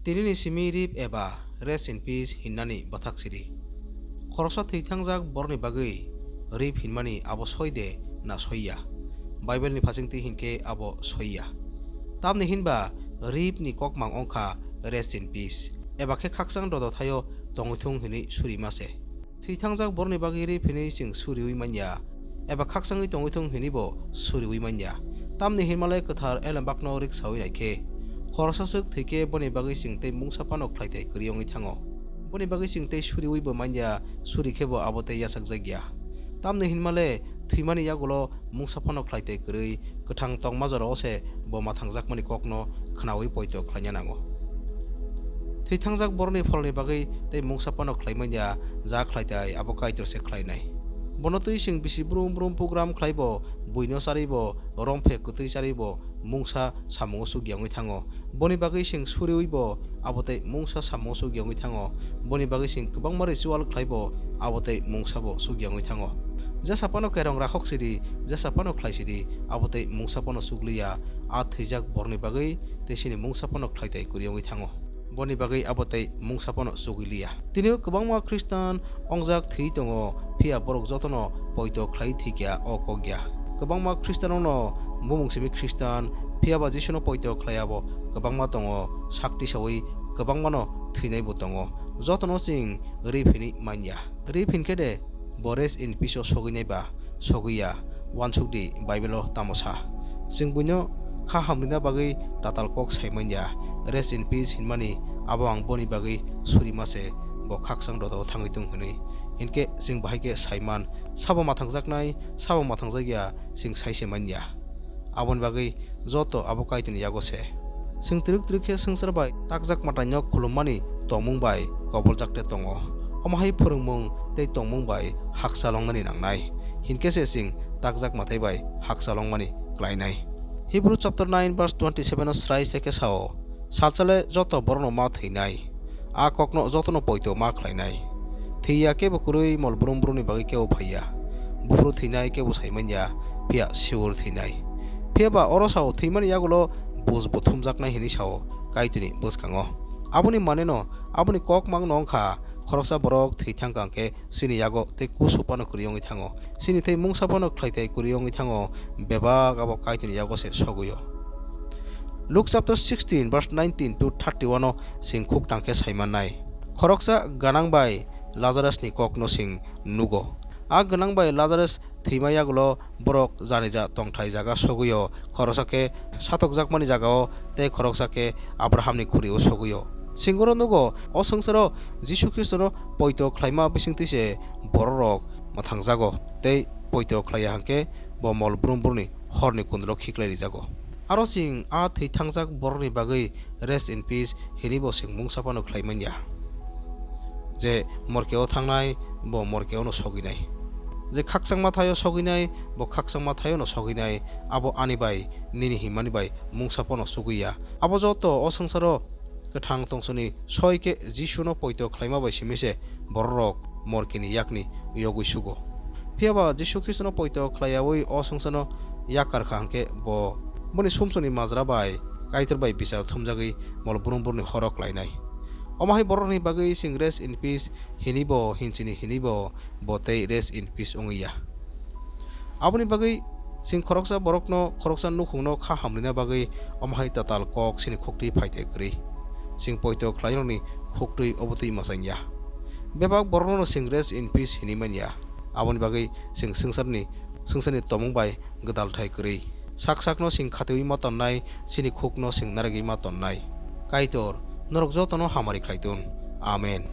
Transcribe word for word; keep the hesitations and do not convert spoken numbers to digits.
Tinini simi rip eba rest in peace hinnani bwthak siri. Khoroksa thwi thangjak borokni bagwi rip hinmani abo soi de na soi ya? Bible ni phasing twi hinkhe abo soi ya. Tamni hinba rip ni kokmang wngkha rest in peace, eba khe khakchang dodo thaio tongwi thung hinwi suri ma se. Thwi thangjak borokni bagwi rip hinwi chwng suriwi man ya, eba khakchangwi tongwi thung hinwi bo suriwi man ya. Tamni hinmale kwthar Elembakno riksawi nai khe, khoroksa swk thwi khe boni bagwi chwng tei mungsa phano khlai tai kwrwi wngwi thango. Boni bagwi chwng tei suriwi bo man ya, suri khe bo abo tei yachakjak ya. Tamni hinmale thwimani yagulo mungsa phano khlai tai kwrwi, kwthang tongma jorao se bo mathangjakmani kokno khnaui poito khlaina nango. Thwi thangjak borokni pholni bagwi tei mungsa phano khlai man ya, ja khlai tai abo Kaitor se khlainai. Bono twi chwng bisi brum brum program khlai bo, buino charwi bo, romphek kwtwi charwi bo, mungsa samungo chukya wngwi thango. Boni bagwi chwng suriwi bo abo tei mungsa samungo chukya wngwi thango. Boni bagwi chwng kwbangma ritual khlai bo abo tei mungsa bo chukya wngwi thango. Jesa phano kerong rakhok sidi, jesa phano khlai sidi, abo tei mungsa phano chukliya. A thwijak borokni bagwi tei chini mungsa phano khlai tai kwrwi wngwi thango. Boni bagwi abo tei mungsa phano chugwi liya. Tini o kwbangma Khristan ongjak thwi tongo, phiya borok jotono poito khlai thwikya o kok ya. Kwbangma Khristanrokno bumung simi Khristan, phiya ba Jisuno poito khlai abo kwbangma tongo, sakti saui kwbangmano thwinai bo tongo. Jotono chwng rip hinwi man ya. Rip hinkhe de bo rest in peace o sogwi nai ba? Sogwi ya, uansuk di Bible o tamo sa. Chwng buino kha hamrina bagwi tatal kok sai man ya, rest in peace hinmani abo ang boni bagwi suri ma se, bo khakchang dodo thangwi tong hinwi. Hinkhe chwng bahai khe sai man, sabo mathangjaknai, sabo mathangjakya, chwng sai se man ya. Aboni bagwi joto abo Kaitorni yago se. Chwng twrwk twrwk khe swngchar bai takjak mwtaino khulummani tongmung bai koboljak de tongo. Omo hai phwrwngmung tei tongmung bai hakchal wngnani nangnai, hinkhe se chwng takjak mwtai bai hakchal wngmani klainai. Hebrew chapter nine verse twenty seven o srai se khe sao, "Salsale joto borokno ma thwinai." A kokno jotono poito ma khlainai. Thwi ya kebo kwrwi mol brum brumni bagwi kebo phai ya. Buphuru thwinai kebo sai man ya, phiya siwor thwinai. Phiya ba oro sao thwimani yagulo buj bo thumjaknai hinwi sao Kaitorni bwskango. Aboni maneno, aboni kok mangno wngkha, khoroksa borok thwi thangkha hwnkhe chini yago tei kusu phano kwrwi wngwi thango. Chini tei mungsa phano khlai tai kwrwi wngwi thango, bebak abo Kaitorni yago se sogwi o. Luke chapter sixteen verse nineteen to thirty-one o chwng khuk tang khe sai mannai. Khoroksa gwnang bai Lazarus ni kok no chwng nugo. A gwnang bai Lazarus thwima yagulo borok jani ja tongthai jaga sogwi o, khoroksa khe satokjakmani jaga o tei khoroksa khe Abraham ni khuri o sogwi o. Chwng oro nugo, o swngcharo Jisu Khristo no poito khlaima bisingtwi se borok rok mwthangjago tei poito khlai ya hwnkhe bo mol brum brumni horni kundlo khiklai rijago. Aro chwng a thwi thangjak borokni bagwi rest in peace hinwi bo chwng mungsa phano khlai man ya. Je morke o thangnai, bo morke o no sogwi nai. Je khakchangma thaio sogwi nai, bo khakchangma thaio no sogwi nai. Abo ani bai, nini hinmani bai mungsa phano sugwi ya. Abo joto o swngcharo kwthang tongsoni soi khe Jisu no poito khlaima bai simi se borok rok morke ni yakni yogwi sugo. Phiya ba Jisu Khristo no poito khlai yaui o swngchar no yakar kha hwnkhe bo boni sumsokni majra bai Kaitor bai bichar thumjagwi mol brum brumni horo klainai. Omo hai borok rokni bagwi chwng rest in peace hinwi bo hinchini hinwi bo, bo tei rest in peace wngwi ya. Aboni bagwi chwng khoroksa borokno, khoroksa nukhungno kha hamrina bagwi omo hai tatal kok chini khuktwi phai tai kwrwi. Chwng poito khlainani khuktwi obo twi mwchang ya. Bebak borokno chwng rest in peace hinwi man ya. Aboni bagwi chwng swngcharni, swngcharni tomung bai gwdal thai kwrwi. Sak sakno chwng khatiui ma tonnai, chini khukno chwng narigwi ma tonnai. Kaitor, norok jotono hamari khlai tun. Amen.